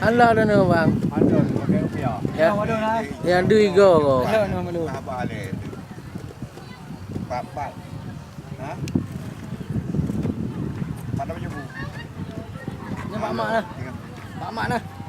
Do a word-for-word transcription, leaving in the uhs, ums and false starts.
Anda dah na, bang. Ya. Yang dui go. Pat, pat. Ha? Pat apa je, Bu? Ni mak-mak nah. Mak-mak nah.